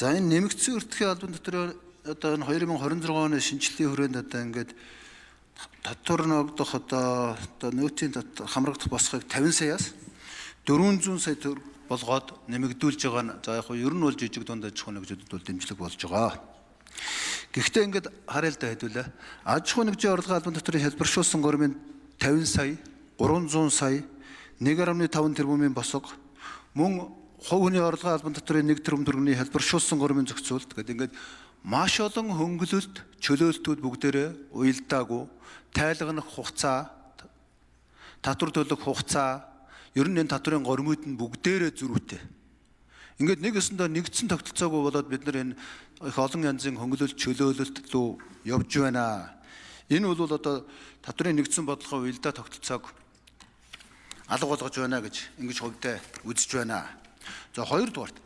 За энэ нэмэгдсэн өртгийн албан дотор одоо энэ 2026 оны шинжилгээний хүрээнд одоо ингээд татвар ногдох одоо нөөцийн хамрагдах босхийг 50 саяас 400 сая төгрөг болгоод нэмэгдүүлж байгаа нь за яг нь ер нь бол жижиг дунд аж ахуйн нэгжүүдэд бол дэмжлэг болж байгаа. Гэхдээ ингээд харъя л да хэдүүлээ. Аж ахуйн нэгжийн орлогын албан дотор хэлбэршүүлсэн гормын 50 сая, 300 сая, 1.5 тэрбумын босго мөн хувь хүний орлогын албан дотрын 1 тэрбум төгрөгийн хэлбэршүүлсэн гормын зохицуулалт гэдэг ингээд маш олон хөнгөлөлт, чөлөөлтүүд бүгдээрээ уялдаагүй тайлганах хугацаа, татвар төлөх хугацаа, ер нь энэ татварын гормууд нь бүгдээрээ зөрүүтэй. Ингээд нэг өсөндөө нэгдсэн тогтолцоогүй болоод бид нар энэ их олон янзын хөнгөлөлт, чөлөөлөлт рүү явж байна. Энэ бол одоо татварын нэгдсэн бодлогын уялдаа тогтолцоог алга болгож байна гэж ингэж хувьдаа үзэж байна. За хоёрдугаарт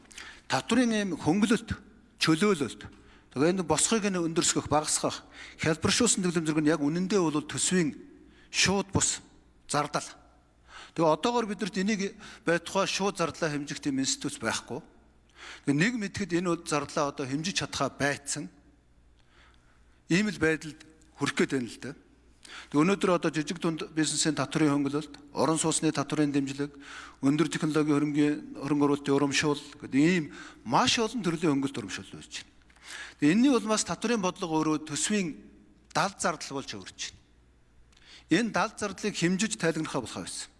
татварын ийм хөнгөлөлт, чөлөөлөлт тэгээ энэ босхийг нь өндөрсгөх, багасгах, хялбаршуулсан төлөв зэрэг нь яг үнэндээ бол төсвийн шууд бус зардал. Тэгээ одоогор биднэрт энийг байтугай шууд зардлаа хэмжих тийм институт байхгүй. Тэгээ нэг мэдхэд энэ зардлаа одоо хэмжиж чадхаа байцсан. Ийм л байдалд хүрэх гээд байна л да. Тэгээ өнөөдөр одоо жижиг дунд бизнесийн татварын хөнгөлөлт, орон сууцны татварын дэмжлэг, өндөр технологийн хөрөнгө оруулалтын урамшуул гэдэг ийм маш олон төрлийн хөнгөлөлт урамшуул байж байна. Тэгээ энэний улмаас татварын бодлого өөрөө төсвийн дал зардал болж хөрч байна. Энэ дал зардлыг хэмжиж тайлгнахаа болохоо байсан.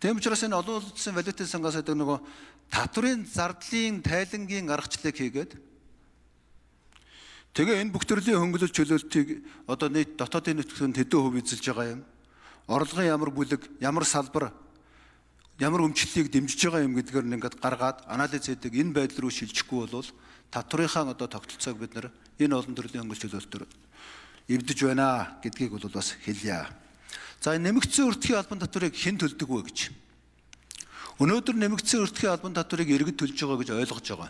Тийм учраас энэ олон улсын валютын сангаас гэдэг нөгөө татварын зардлын тайлангийн аргачлалыг хийгээд тэгээ энэ бүх төрлийн хөнгөлөлт чөлөөлтийг одоо нийт дотоодын нөхцөлөнд хэдэн хувь эзэлж байгаа юм, орлогын ямар бүлэг, ямар салбар, ямар өмчлөлийг дэмжиж байгаа юм гэдгээр нь ингээд гаргаад анализ хийдэг энэ байдал руу шилжихгүй бол татварынхаа одоо тогтолцоог бид нар энэ олон төрлийн хөнгөлөлт чөлөөлтөөр эвдэж байна гэдгийг бол бас хэлье. За энэ нэмэгдсэн өртгийн албан татварыг хэн төлдөг вэ гэж. Өнөөдөр нэмэгдсэн өртгийн албан татварыг иргэд төлж байгаа гэж ойлгож байгаа.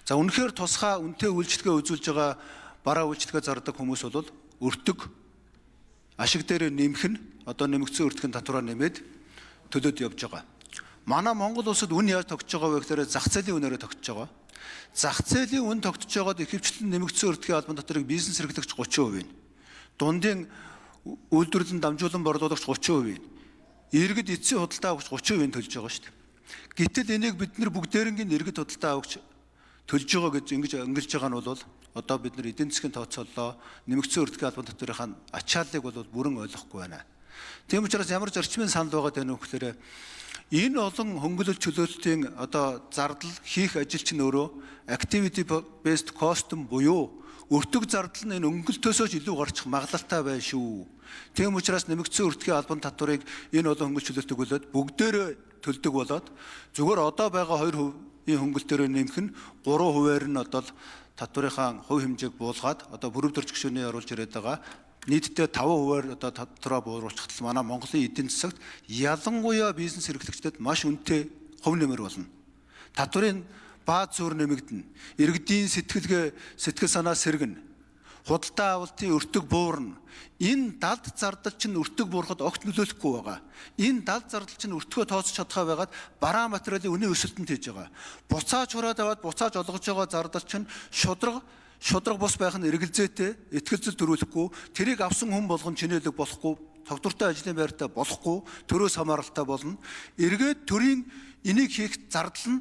За үнэхээр тусгай үнэтэй үйлчлэгээ үзүүлж байгаа бараа үйлчлэгээ зардаг хүмүүс бол өртөг ашиг дээр нэмэх нь одоо нэмэгдсэн өртгийн татвараа нэмээд төлөөд явж байгаа. Манай Монгол улсад үн яаж тогтж байгаа вэ гэхээр зах зээлийн үнээрээ тогтж байгаа. Зах зээлийн үн тогтж байгаад ихэвчлэн нэмэгдсэн өртгийн албан татварыг бизнес эрхлэгч 30%, дундын үйлдвэрлэн дамжуулан борлуулагч 30%, иргэд эцсийн худалдаа авагч 30% төлж байгаа шүү дээ. Гэтэл энийг бид нар бүгдээрэнгийн иргэд худалдаа авагч төлж байгаа гэж ингэж өнгөлж байгаа нь бол одоо бид нар эдийн засгийн тооцооллоо нэмэгдсэн өртгийн албан татварын ачааллыг бол бүрэн ойлгохгүй байна. Тийм учраас ямар зарчмын санал байгаа тань вэ гэхээр энэ олон хөнгөлөлт чөлөөлтийн одоо зардал хийх ажил чинь өөрөө activity based cost буюу өртөг зардал нь энэ өнгөлтөөсөө ч илүү гарчих магадлалтай байна шүү. Тийм учраас нэмэгдсэн өртгийн албан татварыг энэ олон хөнгөлөлт чөлөөлтөг болоод бүгдээрээ төлдөг болоод зүгээр одоо байгаа 2% хөнгөлтөөрөө нэмэх нь 3%-аар нь одоо татварынхаа хувь хэмжээг буулгаад одоо бүрүүдэвч гишүүний оруулж ирээд байгаа нийтдээ 5%-аар одоо татвараа бууруулчихад манай Монголын эдийн засагт ялангуяа бизнес эрхлэгчдэд маш үнэтэй хувь нэмэр болно. Татварын бааз зуур нэмэгдэнэ. Иргэдийн сэтгэлгээ, сэтгэл санаа сэргэнэ. Худалдаа авалтын өртөг буурна. Энэ далд зардал чинь өртөг буурахад огт нөлөөлөхгүй байгаа. Энэ далд зардал чинь өртгөө тооцож чадхаа байгаад бараа материалын үнийн өсөлтөнд хийж байгаа. Буцааж хураад аваад буцааж олгож байгаа зардал чинь шудраг бус байх нь эргэлзээтэй, ихтгэлцэл төрүүлэхгүй, тэрийг авсан хүн болгон чинээлэг болохгүй, тогтвортой ажлын байртай болохгүй, төрөөс хамааралтай болно. Эргээд төрийн энийг хийх зардал нь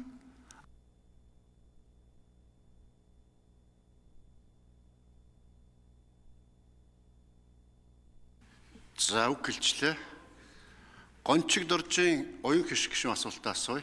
За үг хэлчлээ. Гончиг доржийн оюун хиш гишүүн асуултаа асууя.